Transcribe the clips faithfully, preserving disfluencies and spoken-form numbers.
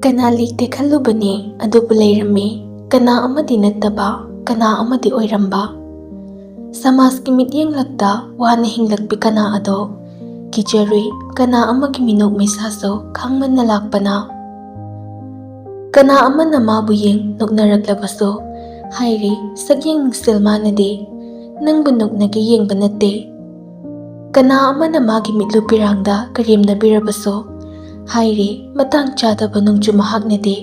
ꯀꯅꯥ ꯂꯩꯇꯦ ꯈꯜꯂꯨꯕꯅꯤ, ꯑꯗꯨꯕꯨ ꯂꯩꯔꯝꯃꯤ꯫ ꯀꯅꯥ ꯑꯃꯗꯤ ꯅꯠꯇꯕ, ꯀꯅꯥ ꯑꯃꯗꯤ ꯑꯣꯏꯔꯝꯕ꯫ ꯁꯃꯥꯖꯀꯤ ꯃꯤꯠꯌꯦꯡꯂꯛꯇ ꯋꯥꯅ ꯍꯤꯡꯂꯛꯄꯤ ꯀꯅꯥ ꯑꯗꯣ ꯀꯤꯖꯔꯨꯏ꯫ ꯀꯅꯥ ꯑꯃꯒꯤ ꯃꯤꯅꯣꯛ ꯃꯩꯁꯥꯁꯨ ꯈꯪꯃꯟꯅ ꯂꯥꯛꯄꯅ꯫ ꯀꯅꯥ ꯑꯃꯅ ꯃꯥꯕꯨ ꯌꯦꯡ ꯅꯣꯛꯅꯔꯛꯂꯕꯁꯨ, ꯍꯥꯏꯔꯤ, ꯁꯛꯌꯦꯡ ꯃꯤꯡꯁꯦꯜ ꯃꯥꯟꯅꯗꯦ, ꯅꯪꯕꯨ ꯅꯣꯛꯅꯒꯦ ꯌꯦꯡꯕ ꯅꯠꯇꯦ꯫ ꯀꯅꯥ ꯑꯃꯅ ꯃꯥꯒꯤ ꯃꯤꯠꯂꯨ ꯄꯤꯔꯥꯡꯗ ꯀꯔꯦꯝꯅꯕꯤꯔꯕꯁꯨ, ꯍꯥꯏꯔꯤ, ꯃꯇꯥꯡ ꯆꯥꯗꯕ ꯅꯣꯡꯖꯨ ꯃꯍꯥꯛꯅꯗꯦ,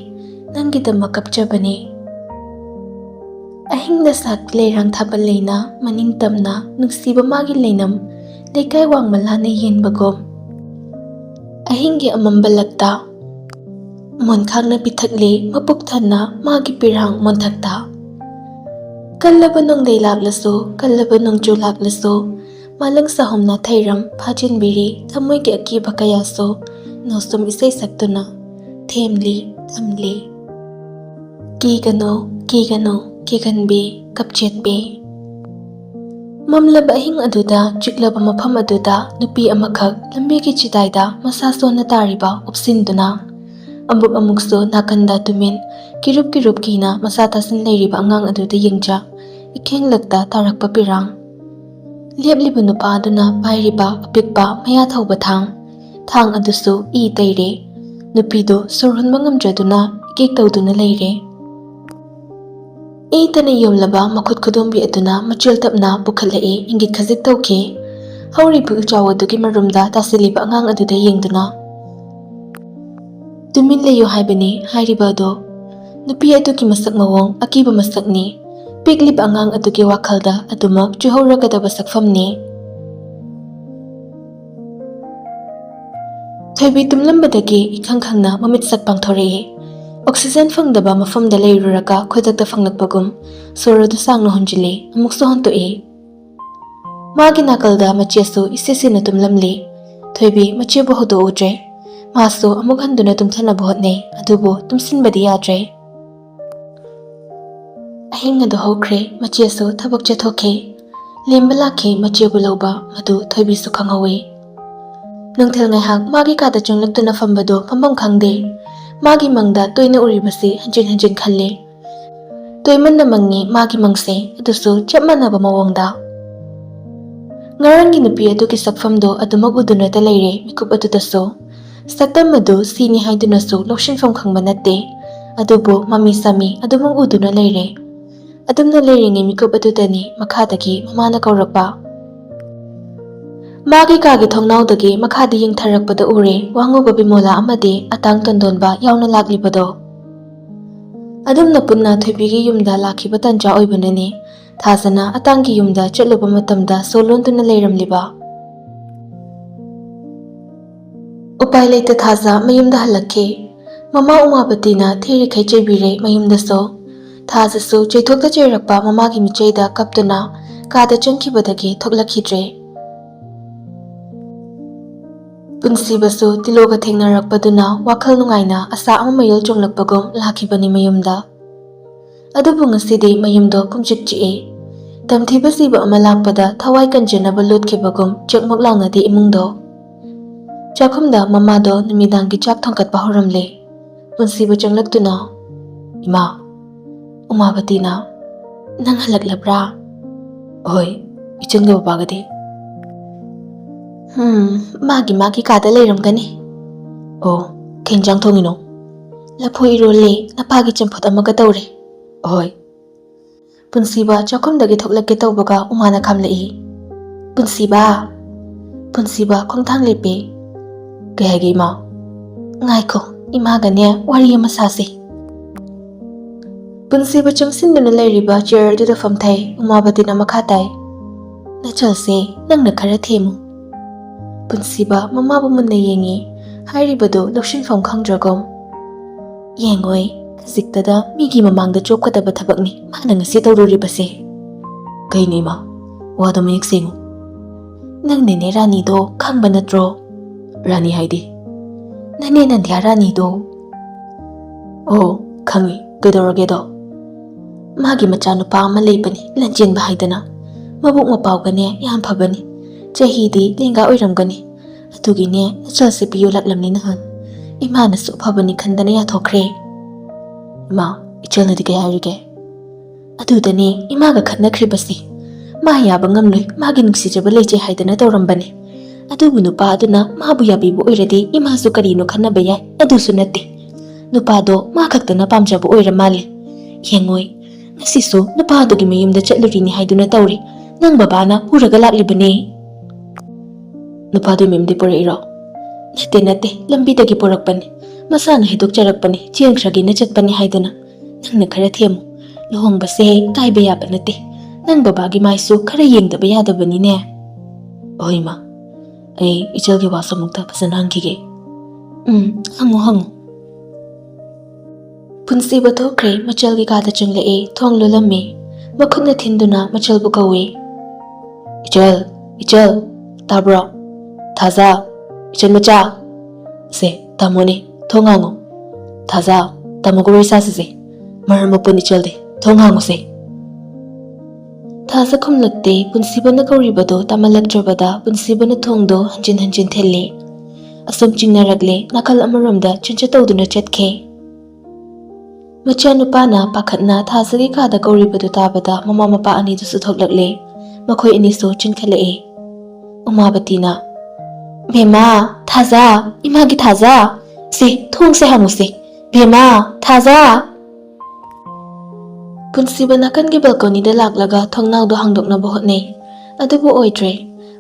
ꯅꯪꯒꯤꯗꯃꯛ ꯀꯞꯆꯕꯅꯤ꯫ ꯑꯍꯤꯡꯗ ꯁꯥꯠꯄꯤ ꯂꯩꯔꯥꯡ ꯊꯥꯕꯜ ꯂꯩꯅ ꯃꯅꯤꯡ ꯇꯝꯅ ꯅꯨꯡꯁꯤꯕ ꯃꯥꯒꯤ ꯂꯩꯅꯝ ꯂꯩꯀꯥꯏ ꯋꯥꯡꯃ ꯂꯥꯟꯅ ꯌꯦꯟꯕꯒꯨꯝ꯫ ꯑꯍꯤꯡꯒꯤ ꯑꯃꯝꯕ ꯂꯛꯇ ꯃꯣꯟꯈꯥꯡꯅ ꯄꯤꯊꯛꯂꯤ ꯃꯄꯨꯛ ꯊꯟꯅ ꯃꯥꯒꯤ ꯄꯤꯔꯥꯡ ꯃꯣꯟꯊꯛꯇ꯫ ꯀꯜꯂꯕ ꯅꯣꯡꯂꯩ ꯂꯥꯛꯂꯁꯨ, ꯀꯜꯂꯕ ꯅꯣꯡꯖꯨ ꯂꯥꯛꯂꯁꯨ, ꯃꯥꯂꯪ ꯁꯍꯨꯝꯅ ꯊꯩꯔꯝ ꯐꯥꯖꯤꯟꯕꯤꯔꯤ ꯊꯃꯣꯏꯒꯤ ꯑꯀꯤꯕ ꯀꯌꯥꯁꯨ ꯅꯣꯁꯨꯝ ꯏꯁꯩ ꯁꯛꯇꯨꯅ ꯊꯦꯝꯂꯤ, ꯊꯝꯂꯤ꯫ ꯀꯤꯒꯅꯨ, ꯀꯤꯒꯅꯨ, ꯀꯤꯒꯟꯕꯤ, ꯀꯞꯆꯦꯠꯄꯤ꯫ ꯃꯝꯂꯕ ꯑꯍꯤꯡ ꯑꯗꯨꯗ, ꯆꯤꯛꯂꯕ ꯃꯐꯝ ꯑꯗꯨꯗ ꯅꯨꯄꯤ ꯑꯃꯈꯛ ꯂꯝꯕꯤꯒꯤ ꯆꯤꯗꯥꯏꯗ ꯃꯁꯥ ꯁꯣꯟꯅ ꯇꯥꯔꯤꯕ ꯎꯞꯁꯤꯟꯗꯨꯅ, ꯑꯃꯨꯛ ꯑꯃꯨꯛꯁꯨ ꯅꯥꯀꯟꯗ ꯇꯨꯃꯤꯟ ꯀꯤꯔꯨꯞ ꯀꯤꯔꯨꯞ ꯀꯤꯅ ꯃꯁꯥ ꯇꯥꯁꯤꯟ ꯂꯩꯔꯤꯕ ꯑꯉꯥꯡ ꯑꯗꯨꯗ ꯌꯦꯡꯖ ꯏꯈꯦꯡꯂꯛꯇ ꯇꯥꯔꯛꯄ ꯄꯤꯔꯥꯡ꯫ ꯂꯦꯞꯂꯤꯕ ꯅꯨꯄꯥ ꯑꯗꯨꯅ ꯄꯥꯏꯔꯤꯕ ꯑꯄꯤꯛꯄ ꯃꯌꯥ ꯊꯧꯕ ꯊꯥꯡ, ꯊꯥꯡ ꯑꯗꯨꯁꯨ ꯏ ꯇꯩꯔꯦ꯫ ꯅꯨꯄꯤꯗꯨ ꯁꯣꯔ ꯍꯣꯟꯕ ꯉꯝꯗ꯭ꯔꯗꯨꯅ ꯏꯀꯦꯛ ꯇꯧꯗꯨꯅ ꯂꯩꯔꯦ꯫ ꯏ ꯇꯅ ꯌꯣꯝꯂꯕ ꯃꯈꯨꯠ ꯈꯨꯗꯣꯝꯕꯤ ꯑꯗꯨꯅ ꯃꯆꯦꯜ ꯇꯞꯅ ꯄꯨꯈꯠꯂꯛꯏ, ꯏꯪꯒꯤꯠ ꯈꯖꯤꯛ ꯇꯧꯈꯤ꯫ ꯍꯧꯔꯤꯕ ꯎꯆꯥꯎ ꯑꯗꯨꯒꯤ ꯃꯔꯨꯝꯗ ꯇꯥꯁꯤꯜꯂꯤꯕ ꯑꯉꯥꯡ ꯑꯗꯨꯗ ꯌꯦꯡꯗꯨꯅ, "ꯇꯨꯃꯤꯟ ꯂꯩꯌꯨ ꯍꯥꯏꯕꯅꯤ ꯍꯥꯏꯔꯤꯕ ꯑꯗꯣ꯫ ꯅꯨꯄꯤ ꯑꯗꯨꯒꯤ ꯃꯁꯛ ꯃꯑꯣꯡ ꯑꯀꯤꯕ ꯃꯁꯛꯅꯤ꯫ ꯄꯤꯛꯂꯤꯕ ꯑꯉꯥꯡ ꯑꯗꯨꯒꯤ ꯋꯥꯈꯜꯗ ꯑꯗꯨꯃꯛ ꯆꯨꯍꯧꯔꯒꯗꯕ ꯁꯛꯐꯝꯅꯤ"꯫ ꯊꯣꯏꯕꯤ ꯇꯨꯝꯂꯝꯕꯗꯒꯤ ꯏꯈꯪ ꯈꯪꯅ ꯃꯃꯤꯠꯁꯛ ꯄꯥꯡꯊꯣꯔꯛꯏ꯫ ꯑꯣꯛꯁꯤꯖꯦꯟ ꯐꯪꯗꯕ ꯃꯐꯝꯗ ꯂꯩꯔꯨꯔꯒ ꯈꯨꯗꯛꯇ ꯐꯪꯂꯛꯄꯒꯨꯝ ꯁꯣꯔ ꯑꯗꯨ ꯁꯥꯡꯅ ꯍꯣꯟꯖꯤꯜꯂꯤ, ꯑꯃꯨꯛꯁꯨ ꯍꯣꯟꯇꯣꯛꯏ꯫ ꯃꯥꯒꯤ ꯅꯥꯀꯜꯗ ꯃꯆꯦꯁꯨ ꯏꯁꯦ ꯁꯦꯅ ꯇꯨꯝꯂꯝꯂꯤ꯫ ꯊꯣꯏꯕꯤ ꯃꯆꯦꯕꯨ ꯍꯧꯗꯣꯛꯎꯗ꯭ꯔꯦ꯫ ꯃꯥꯁꯨ ꯑꯃꯨꯛ ꯍꯟꯗꯨꯅ ꯇꯨꯝꯊꯅꯕ ꯍꯣꯠꯅꯩ, ꯑꯗꯨꯕꯨ ꯇꯨꯝꯁꯤꯟꯕꯗꯤ ꯌꯥꯗ꯭ꯔꯦ꯫ ꯑꯍꯤꯡ ꯑꯗꯨ ꯍꯧꯈ꯭ꯔꯦ, ꯃꯆꯦꯁꯨ ꯊꯕꯛ ꯆꯠꯊꯣꯛꯈꯤ꯫ ꯂꯦꯝꯕ ꯂꯥꯛꯈꯤ ꯃꯆꯦꯕꯨ ꯂꯧꯕ, ꯃꯗꯨ ꯊꯣꯏꯕꯤꯁꯨ ꯈꯪꯍꯧꯏ꯫ ꯅꯨꯡꯊꯤꯜ ꯉꯥꯏꯍꯥꯛ ꯃꯥꯒꯤ ꯀꯥꯗ ꯆꯪꯂꯛꯇꯨꯅ ꯐꯝꯕꯗꯨ ꯐꯝꯐꯝ ꯈꯪꯗꯦ꯫ ꯃꯥꯒꯤ ꯃꯪꯗ ꯇꯣꯏꯅ ꯎꯔꯤꯕꯁꯤ ꯍꯟꯖꯤꯟ ꯍꯟꯖꯤꯟ ꯈꯜꯂꯤ꯫ ꯇꯣꯏꯃꯟꯅ ꯃꯪꯉꯤ ꯃꯥꯒꯤ ꯃꯪꯁꯦ, ꯑꯗꯨꯁꯨ ꯆꯞ ꯃꯥꯟꯅꯕ ꯃꯑꯣꯡꯗ꯫ ꯉꯔꯥꯡꯒꯤ ꯅꯨꯄꯤ ꯑꯗꯨꯒꯤ ꯁꯛꯐꯝꯗꯣ ꯑꯗꯨꯃꯛ ꯎꯗꯨꯅꯇ ꯂꯩꯔꯦ ꯃꯤꯀꯨꯞ ꯑꯗꯨꯗꯁꯨ꯫ ꯁꯛꯇꯝ ꯑꯗꯨ ꯁꯤꯅꯤ ꯍꯥꯏꯗꯨꯅꯁꯨ ꯂꯧꯁꯤꯟꯐꯝ ꯈꯪꯕ ꯅꯠꯇꯦ꯫ ꯑꯗꯨꯕꯨ ꯃꯃꯤ ꯁꯥꯃꯤ ꯑꯗꯨꯃꯛ ꯎꯗꯨꯅ ꯂꯩꯔꯦ꯫ ꯑꯗꯨꯝꯅ ꯂꯩꯔꯤꯉꯩ ꯃꯤꯀꯨꯞ ꯑꯗꯨꯗꯅꯤ ꯃꯈꯥꯗꯒꯤ ꯃꯃꯥꯅ ꯀꯧꯔꯛꯄ꯫ ꯃꯥꯒꯤ ꯀꯥꯒꯤ ꯊꯣꯡꯅꯥꯎꯗꯒꯤ ꯃꯈꯥꯗ ꯌꯦꯡꯊꯔꯛꯄꯗ ꯎꯔꯦ ꯋꯥꯉꯧꯕ ꯕꯤꯃꯣꯂꯥ ꯑꯃꯗꯤ ꯑꯇꯥꯡ ꯇꯣꯟꯗꯣꯟꯕ ꯌꯥꯎꯅ ꯂꯥꯛꯂꯤꯕꯗꯣ꯫ ꯑꯗꯨꯝꯅ ꯄꯨꯟꯅ ꯊꯣꯏꯕꯤꯒꯤ ꯌꯨꯝꯗ ꯂꯥꯛꯈꯤꯕ ꯇꯟꯖꯥ ꯑꯣꯏꯕꯅꯅꯤ ꯊꯥꯖꯅ ꯑꯇꯥꯡꯒꯤ ꯌꯨꯝꯗ ꯆꯠꯂꯨꯕ ꯃꯇꯝꯗ ꯁꯣ ꯂꯣꯟꯗꯨꯅ ꯂꯩꯔꯝꯂꯤꯕ꯫ ꯎꯄꯥꯏ ꯂꯩꯇ ꯊꯥꯖ ꯃꯌꯨꯝꯗ ꯍꯜꯂꯛꯈꯤ꯫ ꯃꯃꯥ ꯎꯃꯥꯄꯇꯤꯅ ꯊꯤꯔꯤꯈꯩ ꯆꯩꯕꯤꯔꯦ ꯃꯌꯨꯝꯗꯁꯨ꯫ ꯊꯥꯖꯁꯨ ꯆꯩꯊꯣꯛꯇ ꯆꯩꯔꯛꯄ ꯃꯃꯥꯒꯤ ꯃꯤꯆꯩꯗ ꯀꯞꯇꯨꯅ ꯀꯥꯗ ꯆꯪꯈꯤꯕꯗꯒꯤ ꯊꯣꯛꯂꯛꯈꯤꯗ꯭ꯔꯦ꯫ ꯄꯨꯟꯁꯤꯕꯁꯨ ꯇꯤꯂꯣꯒ ꯊꯦꯡꯅꯔꯛꯄꯗꯨꯅ ꯋꯥꯈꯜ ꯅꯨꯡꯉꯥꯏꯅ ꯑꯁꯥ ꯑꯃ ꯃꯌꯣꯜ ꯆꯣꯡꯂꯛꯄꯒꯨꯝ ꯂꯥꯛꯈꯤꯕꯅꯤ ꯃꯌꯨꯝꯗ꯫ ꯑꯗꯨꯕꯨ ꯉꯁꯤꯗꯤ ꯃꯌꯨꯝꯗꯣ ꯄꯨꯝꯆꯤꯛ ꯆꯤꯛꯏ꯫ ꯇꯝꯊꯤꯕ ꯖꯤꯕ ꯑꯃ ꯂꯥꯛꯄꯗ ꯊꯋꯥꯏ ꯀꯟꯖꯅꯕ ꯂꯣꯠꯈꯤꯕꯒꯨꯝ ꯆꯦꯛꯃꯨꯛ ꯂꯥꯎꯅꯗꯦ ꯏꯃꯨꯡꯗꯣ꯫ ꯆꯥꯛꯈꯨꯝꯗ ꯃꯃꯥꯗꯣ ꯅꯨꯃꯤꯗꯥꯡꯒꯤ ꯆꯥꯛ ꯊꯣꯡꯒꯠꯄ ꯍꯧꯔꯝꯂꯦ꯫ ꯄꯨꯟꯁꯤꯕ ꯆꯪꯂꯛꯇꯨꯅ, "ꯏꯃꯥ, ꯎꯃꯥꯕꯇꯤꯅ, ꯅꯪ ꯍꯜꯂꯛꯂꯕ꯭ꯔꯥ?" "ꯍꯣꯏ, ꯏꯆꯟꯒ ꯕꯕꯥꯒꯗꯤ?" "ꯍꯝ, ꯃꯥꯒꯤ ꯃꯥꯒꯤ ꯀꯥꯗ ꯂꯩꯔꯝꯒꯅꯤ꯫ ꯑꯣ, ꯀꯩ ꯏꯟꯖꯥꯡ ꯊꯣꯡꯉꯤꯅꯣ?" "ꯂꯐꯨ ꯏꯔꯣꯜꯂꯦ, ꯅꯄꯥꯒꯤ ꯆꯝꯐꯨꯠ ꯑꯃꯒ ꯇꯧꯔꯦ꯫" "ꯍꯣꯏ꯫" ꯄꯨꯟꯁꯤꯕ ꯆꯥꯛꯈꯨꯝꯗꯒꯤ ꯊꯣꯛꯂꯛꯀꯦ ꯇꯧꯕꯒ ꯎꯃꯥꯅ ꯈꯥꯝꯂꯛꯏ꯫ "ꯄꯨꯟꯁꯤꯕ! ꯄꯨꯟꯁꯤꯕ!" ꯈꯣꯡꯊꯥꯡ ꯂꯦꯞꯄꯦ꯫ "ꯀꯩ ꯍꯥꯏꯒꯦ ꯏꯃꯥ?" "ꯉꯥꯏꯈꯣ, ꯏꯃꯥꯒꯅꯦ ꯋꯥꯔꯤ ꯑꯃ ꯁꯥꯁꯦ꯫" ꯄꯨꯟꯁꯤꯕ ꯆꯪꯁꯤꯟꯗꯨꯅ ꯂꯩꯔꯤꯕ ꯆꯤꯌꯔ ꯑꯗꯨꯗ ꯐꯝꯊꯩ꯫ ꯎꯃꯥꯕꯇꯤꯅ ꯃꯈꯥ ꯇꯥꯏ, "ꯅꯆꯜꯁꯦ ꯅꯪꯅ ꯈꯔ ꯊꯦꯝꯃꯨ꯫" ꯄꯨꯟꯁꯤꯕ ꯃꯃꯥꯕꯨ ꯃꯨꯟꯅ ꯌꯦꯡꯉꯤ꯫ ꯍꯥꯏꯔꯤꯕꯗꯨ ꯂꯧꯁꯤꯟꯐꯝ ꯈꯪꯗ꯭ꯔꯒꯨꯝ꯫ "ꯌꯦꯡꯉꯣꯏ, ꯈꯖꯤꯛꯇꯗ ꯃꯤꯒꯤ ꯃꯃꯥꯡꯗ ꯆꯣꯞꯀꯗꯕ ꯊꯕꯛꯅꯤ ꯃꯥꯅ ꯉꯁꯤ ꯇꯧꯔꯨꯔꯤꯕꯁꯦ꯫" "ꯀꯩꯅꯣ ꯏꯃꯥ? ꯋꯥꯗꯣ ꯃꯌꯦꯛ ꯁꯦꯡꯉꯨ꯫" "ꯅꯪꯅꯦꯅꯦ ꯔꯥꯅꯤꯗꯣ ꯈꯪꯕ ꯅꯠꯇ꯭ꯔꯣ?" "ꯔꯥꯅꯤ ꯍꯥꯏꯗꯤ?" "ꯅꯅꯦ ꯅꯟꯗꯤꯌꯥ ꯔꯥꯅꯤꯗꯣ꯫" "ꯑꯣ, ꯈꯪꯉꯤ꯫ ꯀꯩꯗꯧꯔꯒꯦꯗꯣ?" "ꯃꯥꯒꯤ ꯃꯆꯥꯅꯨꯄꯥ ꯑꯃ ꯂꯩꯕꯅꯤ, ꯂꯟꯆꯦꯟꯕ ꯍꯥꯏꯗꯅ꯫ ꯃꯕꯨꯛ ꯃꯄꯥꯎꯒꯅꯦ ꯌꯥꯝ ꯐꯕꯅꯤ꯫ ꯆꯍꯤꯗꯤ ꯂꯦꯡꯒꯥ ꯑꯣꯏꯔꯝꯒꯅꯤ꯫ ꯑꯗꯨꯒꯤꯅꯦ ꯅꯆꯜꯁꯦ ꯄꯤꯌꯨ ꯂꯥꯛꯂꯝꯅꯤ ꯅꯍꯥꯟ꯫ ꯏꯃꯥꯅꯁꯨ ꯑꯐꯕꯅꯤ ꯈꯟꯗꯅ ꯌꯥꯊꯣꯛꯈ꯭ꯔꯦ꯫ ꯏꯃꯥ, ꯏꯆꯜꯅꯗꯤ ꯀꯩ ꯍꯥꯏꯔꯤꯒꯦ? ꯑꯗꯨꯗꯅꯦ ꯏꯃꯥꯒ ꯈꯠꯅꯈ꯭ꯔꯤꯕꯁꯦ꯫ ꯃꯥ ꯌꯥꯕ ꯉꯝꯂꯣꯏ, ꯃꯥꯒꯤ ꯅꯨꯡꯁꯤꯖꯕ ꯂꯩꯖꯩ ꯍꯥꯏꯗꯅ ꯇꯧꯔꯝꯕꯅꯦ꯫ ꯑꯗꯨꯕꯨ ꯅꯨꯄꯥ ꯑꯗꯨꯅ ꯃꯥꯕꯨ ꯌꯥꯕꯤꯕ ꯑꯣꯏꯔꯗꯤ ꯏꯃꯥꯁꯨ ꯀꯔꯤꯅꯣ ꯈꯟꯅꯕ ꯌꯥꯏ, ꯑꯗꯨꯁꯨ ꯅꯠꯇꯦ꯫ ꯅꯨꯄꯥꯗꯣ ꯃꯥ ꯈꯛꯇꯅ ꯄꯥꯝꯖꯕ ꯑꯣꯏꯔ ꯃꯥꯜꯂꯦ꯫ ꯌꯦꯡꯉꯣꯏ, ꯉꯁꯤꯁꯨ ꯅꯨꯄꯥꯗꯨꯒꯤ ꯃꯌꯨꯝꯗ ꯆꯠꯂꯨꯔꯤꯅꯤ ꯍꯥꯏꯗꯨꯅ ꯇꯧꯔꯤ꯫ ꯅꯪ ꯕꯕꯥꯅ ꯄꯨꯔꯒ ꯂꯥꯛꯂꯤꯕꯅꯦ꯫ ꯅꯨꯄꯥꯗꯨꯒꯤ ꯃꯌꯨꯝꯗꯤ ꯄꯨꯔꯛꯏꯔꯣ? ꯅꯠꯇꯦ, ꯅꯠꯇꯦ, ꯂꯝꯕꯤꯗꯒꯤ ꯄꯨꯔꯛꯄꯅꯤ꯫ ꯃꯁꯥꯅ ꯍꯥꯏꯗꯣꯛꯆꯔꯛꯄꯅꯤ, ꯆꯦꯟꯈ꯭ꯔꯒꯦꯅ ꯆꯠꯄꯅꯤ ꯍꯥꯏꯗꯅ꯫ ꯅꯪꯅ ꯈꯔ ꯊꯦꯝꯃꯨ꯫ ꯂꯨꯍꯣꯡꯕꯁꯦ ꯀꯥꯏꯕ ꯌꯥꯕ ꯅꯠꯇꯦ꯫ ꯅꯪ ꯕꯕꯥꯒꯤ ꯃꯥꯏꯁꯨ ꯈꯔ ꯌꯦꯡꯗꯕ ꯌꯥꯗꯕꯅꯤꯅꯦ꯫ ꯑꯍꯣꯏ, ꯏꯃꯥ꯫ ꯑꯩ ꯏꯆꯜꯒꯤ ꯋꯥꯁꯨ ꯑꯃꯨꯛꯇ ꯐꯖꯅ ꯍꯪꯈꯤꯒꯦ꯫ ꯎꯝ, ꯍꯪꯉꯨ, ꯍꯪꯉꯨ꯫ ꯄꯨꯟꯁꯤꯕ ꯊꯣꯛꯈ꯭ꯔꯦ, ꯃꯆꯜꯒꯤ ꯀꯥꯗ ꯆꯪꯂꯛꯑꯦ, ꯊꯣꯡ ꯂꯣꯜꯂꯝꯃꯦ꯫ ꯃꯈꯨꯠꯅ ꯊꯤꯟꯗꯨꯅ ꯃꯆꯜꯕꯨ ꯀꯧꯋꯦ꯫ "ꯏꯆꯜ, ꯏꯆꯜ, ꯇꯥꯕ꯭ꯔꯣ? ꯊꯥꯖ, ꯏꯆꯟ ꯃꯆꯥ꯫ ꯁꯦ, ꯇꯥꯃꯣꯅꯦ, ꯊꯣꯡ ꯍꯥꯡꯉꯣ꯫ ꯊꯥꯖ, ꯇꯥꯃꯣꯒ ꯋꯥꯔꯤ ꯁꯥꯁꯤꯁꯦ꯫ ꯃꯔꯝ ꯃꯄꯨꯟ ꯏꯆꯜꯗꯤ, ꯊꯣꯡ ꯍꯥꯡꯉꯨꯁꯦ꯫" ꯊꯥꯖ ꯈꯨꯝꯂꯛꯇꯦ꯫ ꯄꯨꯟꯁꯤꯕꯅ ꯀꯧꯔꯤꯕꯗꯣ ꯇꯥꯃꯜꯂꯛꯇ꯭ꯔꯕꯗ ꯄꯨꯟꯁꯤꯕꯅ ꯊꯣꯡꯗꯣ ꯍꯟꯖꯤꯟ ꯍꯟꯖꯤꯟ ꯊꯤꯜꯂꯦ꯫ ꯑꯁꯨꯝ ꯆꯤꯡꯅꯔꯛꯂꯦ, ꯅꯥꯀꯜ ꯑꯃꯔꯣꯝꯗ ꯆꯦꯟꯖ ꯇꯧꯗꯨꯅ ꯆꯠꯈꯤ꯫ ꯃꯆꯥꯅꯨꯄꯥꯅ ꯄꯥꯈꯠꯅ ꯊꯥꯖꯒꯤ ꯀꯥꯗ ꯀꯧꯔꯤꯕꯗꯨ ꯇꯥꯕꯗ ꯃꯃꯥ ꯃꯄꯥ ꯑꯅꯤꯗꯨꯁꯨ ꯊꯣꯛꯂꯛꯂꯦ꯫ ꯃꯈꯣꯏ ꯑꯅꯤꯁꯨ ꯆꯦꯟꯈꯠꯂꯛꯑꯦ꯫ ꯎꯃꯥꯕꯇꯤꯅ, "ꯕꯦꯝꯃ, ꯊꯥꯖ, ꯏꯃꯥꯒꯤ ꯊꯥꯖ, ꯁꯦ, ꯊꯣꯡꯁꯦ ꯍꯥꯡꯉꯨꯁꯦ꯫ ꯕꯦꯝꯃ, ꯊꯥꯖ!" ꯄꯨꯟꯁꯤꯕ ꯅꯥꯀꯟꯒꯤ ꯕꯦꯜꯀꯣꯅꯤꯗ ꯂꯥꯛꯂꯒ ꯊꯣꯡꯅꯥꯎꯗꯣ ꯍꯥꯡꯗꯣꯛꯅꯕ ꯍꯣꯠꯅꯩ, ꯑꯗꯨꯕꯨ ꯑꯣꯏꯗ꯭ꯔꯦ꯫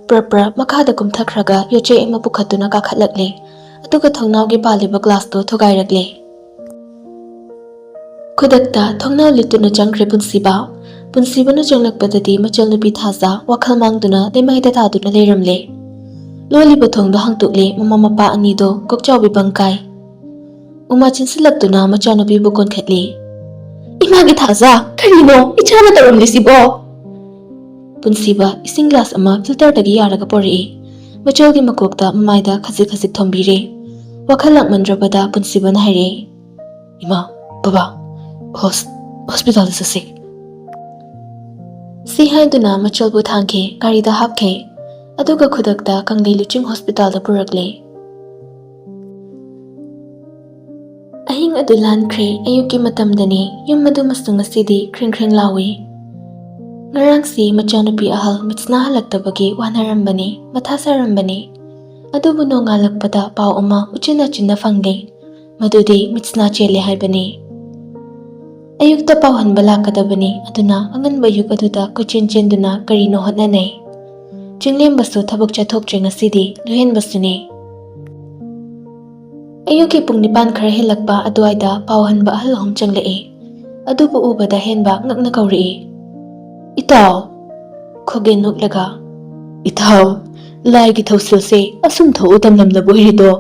ꯄ꯭ꯔꯞ ꯄ꯭ꯔꯞ ꯃꯈꯥꯗ ꯀꯨꯝꯊꯈ꯭ꯔꯒ ꯌꯣꯠꯆꯩ ꯑꯃ ꯄꯨꯈꯠꯇꯨꯅ ꯀꯥꯈꯠꯂꯛꯂꯦ, ꯑꯗꯨꯒ ꯊꯣꯡꯅꯥꯎꯒꯤ ꯄꯥꯜꯂꯤꯕ ꯒ꯭ꯂꯥꯁꯇꯣ ꯊꯨꯒꯥꯏꯔꯛꯂꯦ꯫ ꯈꯨꯗꯛꯇ ꯊꯣꯡꯅꯥꯎ ꯂꯤꯠꯇꯨꯅ ꯆꯪꯈ꯭ꯔꯦ ꯄꯨꯟꯁꯤꯕ꯫ ꯄꯨꯟꯁꯤꯕꯅ ꯆꯪꯂꯛꯄꯗꯗꯤ ꯃꯆꯜꯅꯨꯄꯤ ꯊꯥꯖ ꯋꯥꯈꯜ ꯃꯥꯡꯗꯨꯅ ꯂꯩꯃꯥꯏꯗ ꯇꯥꯗꯨꯅ ꯂꯩꯔꯝꯂꯦ꯫ ꯂꯣꯜꯂꯤꯕ ꯊꯣꯡꯗꯣ ꯍꯥꯡꯇꯣꯛꯂꯦ, ꯃꯃꯥ ꯃꯄꯥ ꯑꯅꯤꯗꯣ ꯀꯣꯛꯆꯥꯎꯕꯤ ꯕꯪꯀꯥꯏ꯫ ꯎꯃꯥ ꯆꯦꯟꯁꯤꯜꯂꯛꯇꯨꯅ ꯃꯆꯥꯅꯨꯄꯤꯕꯨ ꯀꯣꯟꯈꯠꯂꯦ꯫ "ꯏꯃꯥꯒꯤ ꯊꯥꯖ, ꯀꯔꯤꯅꯣ ꯏꯆꯥꯅ ꯇꯧꯔꯝꯂꯤꯁꯤꯕꯣ?" ꯄꯨꯟꯁꯤꯕ ꯏꯁꯤꯡ ꯒ꯭ꯂꯥꯁ ꯑꯃ ꯐꯤꯜꯇꯔꯗꯒꯤ ꯌꯥꯔꯒ ꯄꯣꯔꯛꯏ꯫ ꯃꯆꯜꯒꯤ ꯃꯀꯣꯛꯇ ꯃꯃꯥꯏꯗ ꯈꯖꯤꯛ ꯈꯖꯤꯛ ꯊꯣꯝꯕꯤꯔꯦ꯫ ꯋꯥꯈꯜ ꯂꯥꯛꯃꯟꯗ꯭ꯔꯕꯗ ꯄꯨꯟꯁꯤꯕꯅ ꯍꯥꯏꯔꯛꯏ, "ꯏꯃꯥ, ꯕꯕꯥ, ꯍꯣꯁ-, ꯍꯣꯁꯄꯤꯇꯥꯜꯗ ꯆꯠꯁꯤ꯫" ꯁꯤ ꯍꯥꯏꯗꯨꯅ ꯃꯆꯜꯕꯨ ꯊꯥꯡꯈꯤ, ꯒꯥꯔꯤꯗ ꯍꯥꯞꯈꯤ꯫ ꯑꯗꯨꯒ ꯈꯨꯗꯛꯇ ꯀꯪꯂꯩ ꯂꯨꯆꯤꯡ ꯍꯣꯁꯄꯤꯇꯥꯜꯗ ꯄꯨꯔꯛꯂꯦ꯫ ꯑꯍꯤꯡ ꯑꯗꯨ ꯂꯥꯟꯈ꯭ꯔꯦ꯫ ꯑꯌꯨꯛꯀꯤ ꯃꯇꯝꯗꯅꯤ꯫ ꯌꯨꯝ ꯑꯗꯨꯃꯁꯨ ꯉꯁꯤꯗꯤ ꯈ꯭ꯔꯤꯡ ꯈ꯭ꯔꯤꯡ ꯂꯥꯎꯏ꯫ ꯉꯔꯥꯡꯁꯤ ꯃꯆꯥꯅꯨꯄꯤ ꯑꯍꯜ ꯃꯤꯠꯁꯅꯥ ꯍꯜꯂꯛꯇꯕꯒꯤ ꯋꯥꯅꯔꯝꯕꯅꯤ, ꯃꯊꯥ ꯁꯥꯔꯝꯕꯅꯤ꯫ ꯑꯗꯨꯕꯨ ꯅꯣꯡꯉꯥꯜꯂꯛꯄꯗ ꯄꯥꯎ ꯑꯃ ꯎꯆꯤꯟ ꯅꯥꯆꯤꯟꯅ ꯐꯪꯂꯦ꯫ ꯃꯗꯨꯗꯤ ꯃꯤꯠꯁꯅꯥ ꯆꯦꯜꯂꯦ ꯍꯥꯏꯕꯅꯤ꯫ ꯑꯌꯨꯛꯇ ꯄꯥꯎ ꯍꯟꯕ ꯂꯥꯛꯀꯗꯕꯅꯤ, ꯑꯗꯨꯅ ꯑꯉꯟꯕ ꯑꯌꯨꯛ ꯑꯗꯨꯗ ꯀꯣꯏꯆꯦꯟ ꯆꯦꯟꯗꯨꯅ ꯀꯔꯤꯅꯣ ꯍꯣꯠꯅꯅꯩ꯫ ꯆꯤꯡꯂꯦꯝꯕꯁꯨ ꯊꯕꯛ ꯆꯠꯊꯣꯛꯇ꯭ꯔꯦ ꯉꯁꯤꯗꯤ, ꯂꯨꯍꯦꯟꯕꯁꯨꯅꯤ꯫ ꯑꯌꯨꯛꯀꯤ ꯄꯨꯡ ꯅꯤꯄꯥꯟ ꯈꯔ ꯍꯦꯜꯂꯛꯄ ꯑꯗꯨꯋꯥꯏꯗ ꯄꯥꯎ ꯍꯟꯕ ꯑꯍꯜ ꯑꯍꯨꯝ ꯆꯪꯂꯛꯏ꯫ ꯑꯗꯨꯕꯨ ꯎꯕꯗ ꯍꯦꯟꯕ ꯉꯛꯅ ꯀꯧꯔꯛꯏ, "ꯏꯇꯥꯎ!" ꯈꯣꯒꯦꯟ ꯅꯣꯛꯂꯒ, "ꯏꯇꯥꯎ, ꯂꯥꯏꯒꯤ ꯊꯧꯁꯤꯜꯁꯦ ꯑꯁꯨꯝ ꯊꯣꯛꯎ ꯇꯝꯂꯝꯂꯕ ꯑꯣꯏꯔꯤꯗꯣ?"